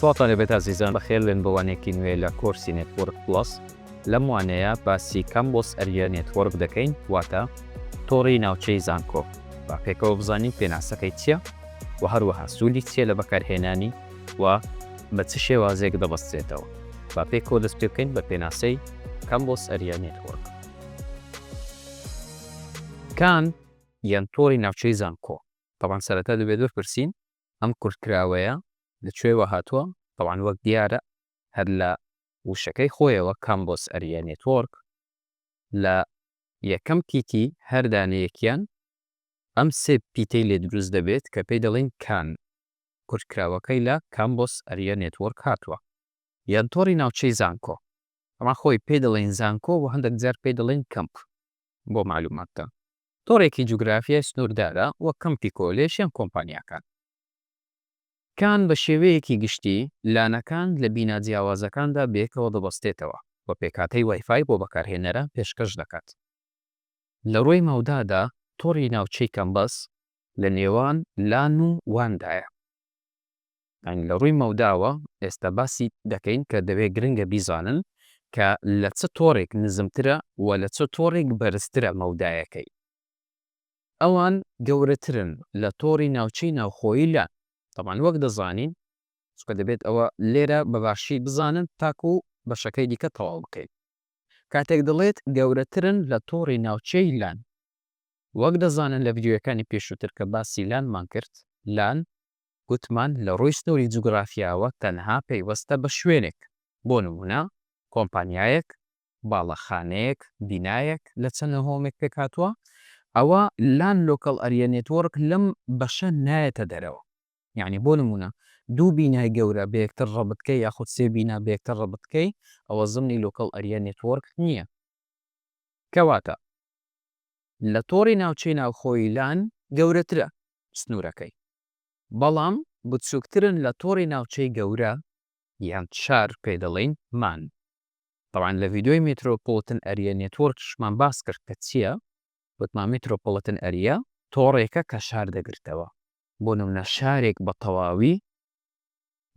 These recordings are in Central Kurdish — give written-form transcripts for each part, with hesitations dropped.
سڵاوتان لێبێت ئازیزان بەخێربێن بۆ وانەیەکی نوێ لە کۆرسی Network Plus لەم وانەیە باسی Campus Area Network دەکەین واتە تۆڕی ناوچەی زانکۆ با پێکەوە بزانین پێناسەکەی چییە و هەروەها سوودی چییە لە بەکارهێنانی و بە چ شێوازێک دەبەسترێتەوە با پێکەوە دەست پێ بکەین بە پێناسەی Campus Area Network. CAN یان تۆڕی ناوچەی زانکۆ تەبعەن سەرەتا دەبێت بپرسین ئەم کورتکراوەیە لە کوێوە هاتووە؟ تەبعەن وەک دیارە هەر لە وشەکەی خۆیەوە Campus Area Network لە یەکەم پیتی هەر دانەیەکیان ئەم سێ پیتەی لێ دروست دەبێت کە پێی دەڵێین CAN، کورتکراوەکەی لە Campus Area Network هاتووە. یان تۆڕی ناوچەی زانکۆ. تەبعەن خۆی پێی دەڵێین زانکۆ و هەندێک جار پێی دەڵێین کەمپ بۆ مەعلوماتتان. تۆڕێکی جوگرافیای سنووردارە وەک کەمپی کۆلێژ یان کۆمپانیاکان. CAN بە شێوەیەکی گشتی لانەکان لە بینا جیاوازەکاندا بەیەکەوە دەبەستێتەوە و پێکهاتەی وای فای بۆ بەکارهێنەران پێشکەش دەکات. لە ڕووی مەودادا تۆڕی ناوچەی کەمبەس لە نێوان LAN و WAN دایە. یانی لە ڕووی مەوداوە ئێستا باسی دەکەین کە دەبێت گرنگە بیزانن کە لە چ تۆڕێک نزمترە و لە چ تۆڕێک بەرزترە مەودایەکەی. ئەوان گەورەترن لە تۆڕی ناوچەی ناوخۆیی LAN. تەبعەن وەک دەزانین چونکە دەبێت ئەوە لێرە بە باشی بزانن تاکو بەشەکەی دیکە تەواو بکەین. کاتێک دەڵێت گەورەترن لە تۆڕی ناوچەی LAN وەک دەزانن لە ڤیدیۆیەکانی پێشووتر کە باسی LAN مان کرد LAN گوتمان لە ڕووی سنووری جوگرافیاوە تەنها پەیوەستە بە شوێنێک، بۆ نموونە کۆمپانیایەک، باڵەخانەیەک، بینایەک لە چەند نهۆمێک پێکهاتووە، ئەوە LAN Local Area Network لەم بەشە نایەتە دەرەوە. یەعنی بۆ نموونە دوو بینای گەورە بە یەکتر ڕەبت کەی یاخود سێ بینا بە یەکتر ڕەبت کەی ئەوە زمنی Local Area Network نییە. کەواتە لە تۆڕی ناوچەی ناوخۆیی LAN گەورەترە سنوورەکەی. بەڵام بچووکترن لە تۆڕی ناوچەی گەورە یان شار پێی دەڵێین MAN. تەبعەن لە ڤیدیۆی Metropolitan Area Network شمان باس کرد کە چییە، وتمان Metropolitan Area تۆڕێکە کە شار دەگرتەوە، بۆ نمونە شارێک بە تەواوی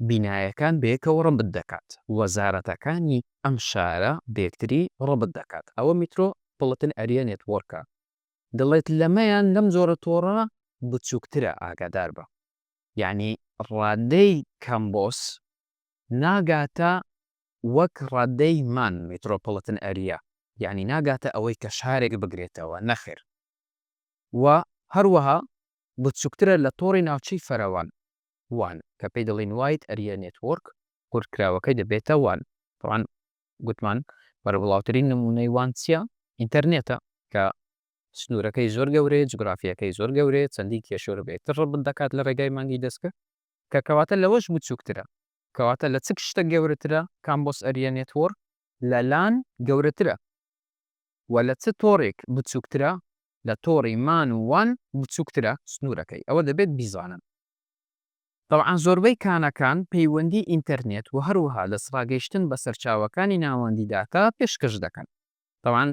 بینایەکان بەیەکەوە ڕەبت دەکات، وەزارەتەکانی ئەم شارە بەیەکتری ڕەبت دەکات، ئەوە Metropolitan Area Network ە. دەڵێت لەمەیان لەم جۆرە تۆڕە بچوکترە ئاگاداربە یانی ڕادەی campus ناگاتە وەک ڕادەی MAN Metropolitan Area یانی ناگاتە ئەوەی کە شارێک بگرێتەوە نەخێر و هەروەها بچوکترە لە تۆڕی ناوچەی فراوان WAN کە پێی دەڵێین Wide Area Network کورتکراوەکەی دەبێتە WAN تەبعەن گوتمان بەربڵاوترین نموونەی WAN چییە؟ ئینتەرنێتە کە سنوورەکەی زۆر گەورەیە، جوگرافییەکەی زۆر گەورەیە، چەندین کێشوەر بە یەکتر ڕەبت دەکات لە ڕێگای مانگی دەستکرد، کە کەواتە لەوەش بچووکترە. کەواتە لە چ شتێک گەورەترە Campus Area Network؟ لە LAN گەورەترە. و لە چ تۆڕێک بچووکترە؟ لە تۆڕی MAN و WAN بچووکترە سنوورەکەی. ئەوە دەبێت بیزانن. تەبعەن زۆربەی CAN ەکان پەیوەندی ئینتەرنێت و هەروەها دەستڕاگەیشتن بە سەرچاوەکانی ناوەندی داتا پێشکەش دەکەن. تەبعەن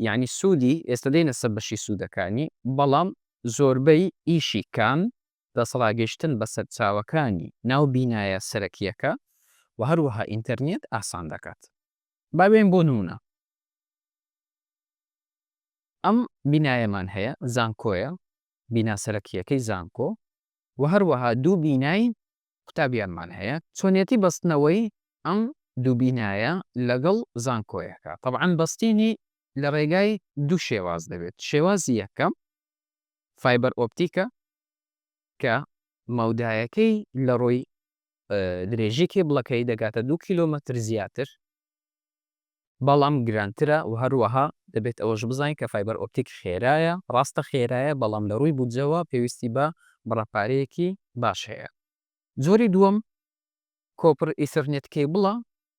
یانی سوودی ئێستا دێینە سەر بەشی سوودەکانی، بەڵام زۆربەی ئیشی CAN دەستڕاگەیشتن بە سەرچاوەکانی ناو بینایە سەرەکییەکە و هەروەها ئینتەرنێت ئاسان دەکات. با بێین بۆ نموونە ئەم بینایەمان هەیە، زانکۆیە، بینا سەرەکییەکەی زانکۆ و هەروەها دوو بینای قوتابیانمان هەیە، چۆنیەتی بەستنەوەی ئەم دوو بینایە لەگەڵ زانکۆیەکە، تەبعەن بەستینی لە ڕێگای دوو شێواز دەبێت، شێوازی یەکەم fiber optic ە کە مەودایەکەی لە ڕووی درێژی کێبڵەکەی دەگاتە دوو کیلۆمەتر زیاتر، بەڵام گرانترە و هەروەها دەبێت ئەوەش بزانین کە fiber optic خێرایە، ڕاستە خێرایە بەڵام لە ڕووی بودجەوە پێویستی بە بڕە پارەیەکی باش هەیە. جۆری دووەم copper Ethernet cable ە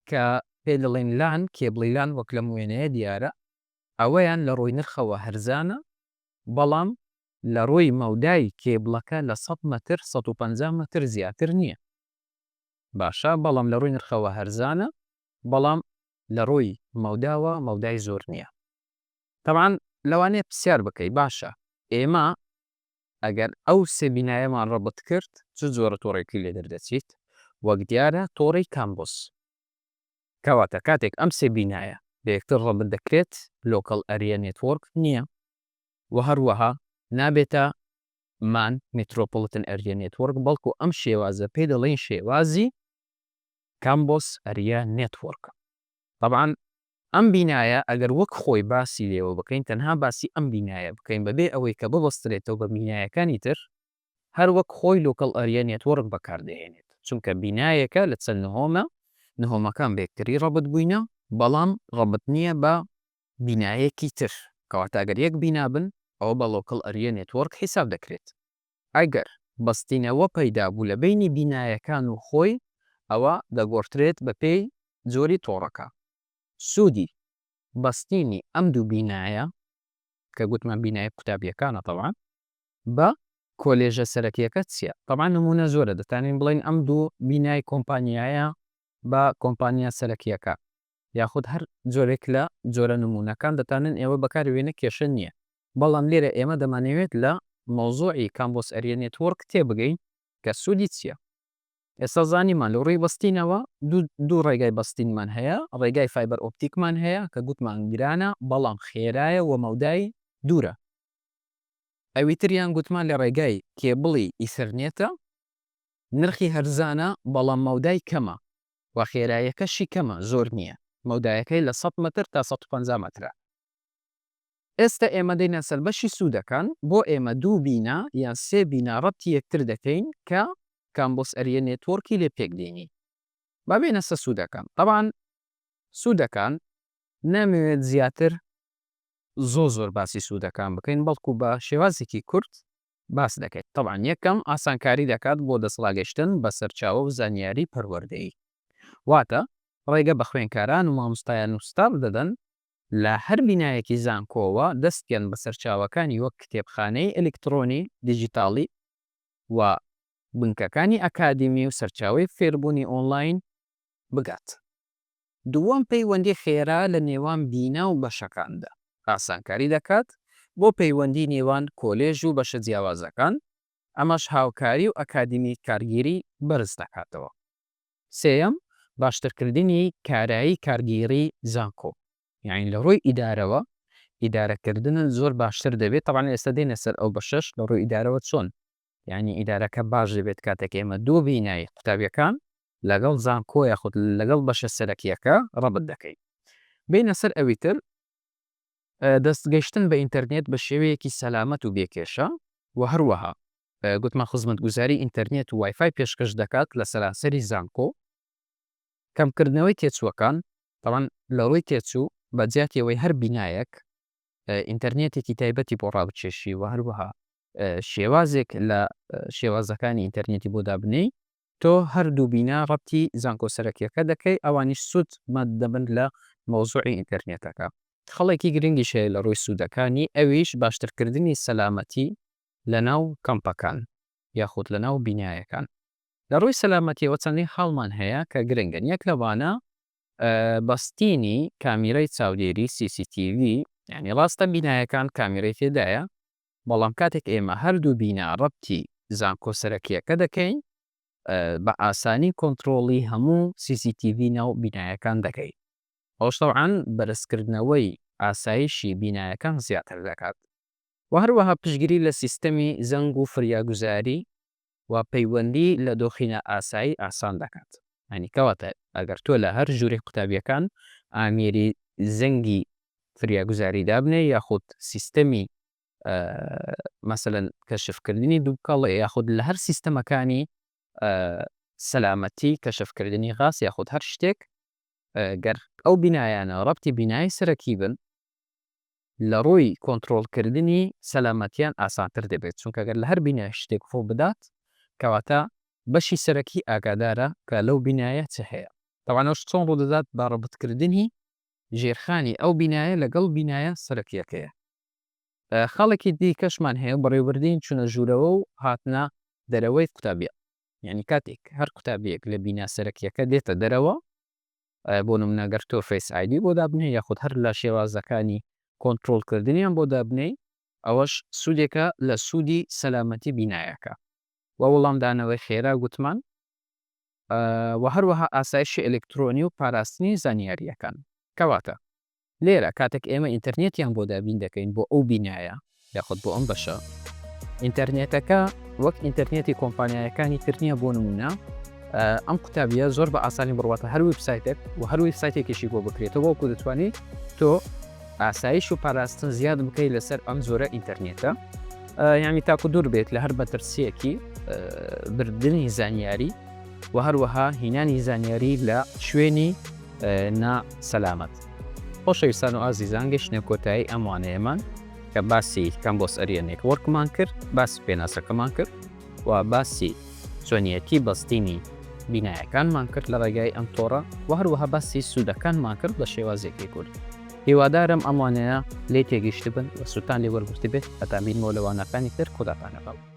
کە پێی دەڵێن LAN، کێبڵی LAN وەک لەم وێنەیە دیارە، ئەوەیان لە ڕووی نرخەوە هەرزانە بەڵام لە ڕووی مەودای کێبڵەکە لە 100 مەتر 150 مەتر زیاتر نییە. باشە بەڵام لە ڕووی نرخەوە هەرزانە بەڵام لە ڕووی مەوداوە مەودای زۆر نییە. تەبعەن لەوانەیە پرسیار بکەی باشە ئێمە ئەگەر ئەو سێ بینایەمان ڕەبت کرد چ جۆرە تۆڕێکی لێ دەردەچیت؟ وەک دیارە تۆڕی campus. کەواتە کاتێک ئەم سێ بینایە بە یەکتر ڕەبت دەکرێت local area network نییە و هەروەها نابێتە MAN metropolitan area network بەڵکو ئەم شێوازە پێی دەڵێین شێوازی campus area network. تەبعەن ئەم بینایە ئەگەر وەک خۆی باسی لێوە بکەین تەنها باسی ئەم بینایە بکەین بەبێ ئەوەی کە ببەسترێتەوە بە بینایەکانی تر هەر وەک خۆی local area network بەکاردەهێنێت چونکە بینایەکە لە چەند نهۆمە نهۆمەکان بە یەکتری ڕەبت بووینە بەڵام ڕەبت نییە بە بینایەکی تر کەواتە ئەگەر یەک بینا بن ئەوە بە local area network حیساب دەکرێت. ئەگەر بەستینەوە پەیدا بوو لە بەینی بینایەکان و خۆی ئەوە دەگۆڕدرێت بە پێی جۆری تۆڕەکە. سوودی بەستینی ئەم دوو بینایە کە گوتمان بینای قوتابیەکانە تەبعەن بە کۆلێژە سەرەکیەکە چیە؟ تەبعەن نموونە زۆرە دەتانین بڵێین ئەم دوو بینای کۆمپانیایە بە کۆمپانیا سەرەکیەکە یاخود هەر جۆرێک لە جۆرە نموونەکان دەتانن ئێوە بەکاری بێنە کێشە نیە بەڵام لێرە ئێمە دەمانەوێت لە مەوزوعی campus area network تێبگەین کە سوودی چیە. ئێستا زانیمان لە ڕووی بەستینەوە دوو ڕێگای بەستینمان هەیە، ڕێگای fiber optic مان هەیە کە گوتمان گرانە بەڵام خێرایە و مەودای دوورە. ئەوی تریان گوتمان لە ڕێگای کێبڵی ئیسەرنێتە، نرخی هەرزانە بەڵام مەودای کەمە و خێرایەکەشی کەمە زۆر نییە، مەودایەکەی لە 100 مەتر تا 150 مەترە. ئێستا ئێمە دێینە سەر بەشی سوودەکان، بۆ ئێمە دوو بینا یان سێ بینا ڕەبتی یەکتر دەکەین کە campus area network ی لێ پێک دێنین. با بێینە سەر سوودەکان. تەبعەن سوودەکان نامەوێت زیاتر زۆر زۆر باسی سوودەکان بکەین بەڵکو بە شێوازێکی کورت باس دەکەین. تەبعەن یەکەم ئاسانکاری دەکات بۆ دەستڕاگەشتن بە سەرچاوە و زانیاری پەروەردەیی. واتە ڕێگە بە خوێنکاران و مامۆستایان و ستاف دەدەن لە هەر بینایەکی زانکۆوە دەستیان بە سەرچاوەکانی وەک کتێبخانەی ئەلیکترۆنی دیجیتاڵی و بنکەکانی ئەکادیمی و سەرچاوەی فێربوونی ئۆنلاین بگات. دووەم پەیوەندی خێرا لە نێوان بینا و بەشەکاندا ئاسانکاری دەکات بۆ پەیوەندی نێوان کۆلێژ و بەشە جیاوازەکان، ئەمەش هاوکاری و ئەکادیمی کارگێری بەرز دەکاتەوە. سێیەم، باشترکردنی کارایی کارگێڕی زانکۆ، یانی لە ڕووی ئیدارەوە ئیدارەکردنت زۆر باشتر دەبێت، تەبعەن ئێستا دێینە سەر ئەو بەشەش لە ڕووی ئیدارەوە چۆن یانی ئیدارەکە باش دەبێت کاتێک ئێمە دوو بینای قوتابیەکان لەگەڵ زانکۆ یاخود لەگەڵ بەشە سەرەکیەکە ڕەبت دەکەین. بێینە سەر ئەوی تر دەست گەشتن بە ئینتەرنێت بە شێوەیەکی سەلامەت و بێ کێشە و هەروەها گوتمان خزمەتگوزاری ئینتەرنێت و وایفای پێشکەش دەکات لە سەرانسەری زانکۆ. کەمکردنەوەی تێچووەکان، تەبعەن لە ڕووی تێچوو بە جیاتی ئەوەی هەر بینایەک ئینتەرنێتێکی تایبەتی بۆ ڕابکێشی و هەروەها شێوازێک لە شێوازەکانی ئینتەرنێتی بۆ دابنێی تۆ هەردوو بینا ڕەبتی زانکۆ سەرەکیەکە دەکەی ئەوانیش سوود مەند دەبن لە مەوزوعی ئینتەرنێتەکە. خەڵێکی گرنگیش هەیە لە ڕووی سوودەکانی ئەویش باشترکردنی سەلامەتی لەناو کەمپەکان یاخود لەناو بینایەکان. لە ڕووی سەلامەتیەوە چەندین خاڵمان هەیە کە گرنگن یەک لەوانە بەستینی کامیرای چاودێری CCTV یانی ڕاستە بینایەکان کامیرای تێدایە بەڵام کاتێک ئێمە هەردوو بینا ڕەبتی زانکۆ سەرەکیەکە دەکەین بە ئاسانی کۆنتڕۆڵی هەموو CCTV ناو بینایەکان دەکەین ئەوەش تەبعەن بەرزکردنەوەی ئاسایشی بینایەکان زیاتر دەکات وە هەروەها پشتگیری لە سیستەمی زەنگ و فریاگوزاری و پەیوەندی لە دۆخی نائاسایی ئاسان دەکات. یانی کەواتە ئەگەر تۆ لە هەر ژوورێک قوتابییەکان ئامێری زەنگی فریاگوزاری دابنێی یاخود سیستەمی مەسەلەن کەشفکردنی دووکەڵ یاخود لە هەر سیستەمەکانی سەلامەتی کەشفکردنی غاز یاخود هەر شتێک گەر ئەو بینایانە ڕەبتی بینای سەرەکی بن لە ڕووی کۆنترۆڵکردنی سەلامەتیان ئاسانتر دەبێت، چونکە گەر لە هەر بینایەک شتێک ڕووبدات کەواتە بەشی سەرەکی ئاگادارە کە لەو بینایە چ هەیە. تەبعەن ئەوەش چۆن ڕوودەدات بە ڕەبتکردنی ژێرخانی ئەو بینایە لەگەڵ بینایە سەرەکیەکەیە. خاڵێکی دیکەشمان هەیە بەڕێوەبردنی چونە ژوورەوە و هاتنە دەرەوەی قوتابیان، یانی کاتێک هەر قوتابیەک لە بینا سەرەکیەکە دێتە دەرەوە بۆ نمونە گەر تۆ Face ID بۆ دابنێی یاخود هەر لە شێوازەکانی کۆنترۆڵ کردنیان بۆ دابنێی ئەوەش سودێکە لە سودی سەلامەتی بینایەکە وە وەڵامدانەوەی خێرا گوتمان. و هەروەها ئاسایشی ئەلکترۆنی و پاراستنی زانیارییەکان. کەواتە لێرە کاتێک ئێمە ئینتەرنێتیان بۆ دابین دەکەین بۆ ئەو بینایە یاخود بۆ ئەم بەشە، ئینتەرنێتەکە وەک ئینتەرنێتی کۆمپانیایەکانی تر نییە. بۆ نمونە ئەم قوتابیە زۆر بە ئاسانی بڕواتە هەر ویبسایتێک و هەر ویبسایتێکیشی بۆ بکرێتەوە، وەکو دەتوانیت تۆ ئاسایش و پاراستن زیاد بکەیت لەسەر ئەم جۆرە ئینتەرنێتە، یعنی تاکو دوور بێت لە هەر مەترسیەکی بردنی زانیاری و هەروەها هینانی زانیاری لە شوێنی نا سەلامەت. خۆشەویستان و ئازیزان، گەشتنە کۆتایی ئەم وانەیەمان کە باسی campus area network مان کرد، باسی پێناسەکەمان کرد و باسی چۆنیەتی بەستینی بینایەکانمان کرد لە ڕێگای ئەم تۆڕە و هەروەها باسی سوودەکانمان کرد بە شێوازێکی کورت. هیوادارم ئەم وانەیە لێی تێگەیشتبن و سوودتان لێ وەرگرتبێت. هەتا بینمەوە لە وانەکانی تر، خوداتان لەگەڵ.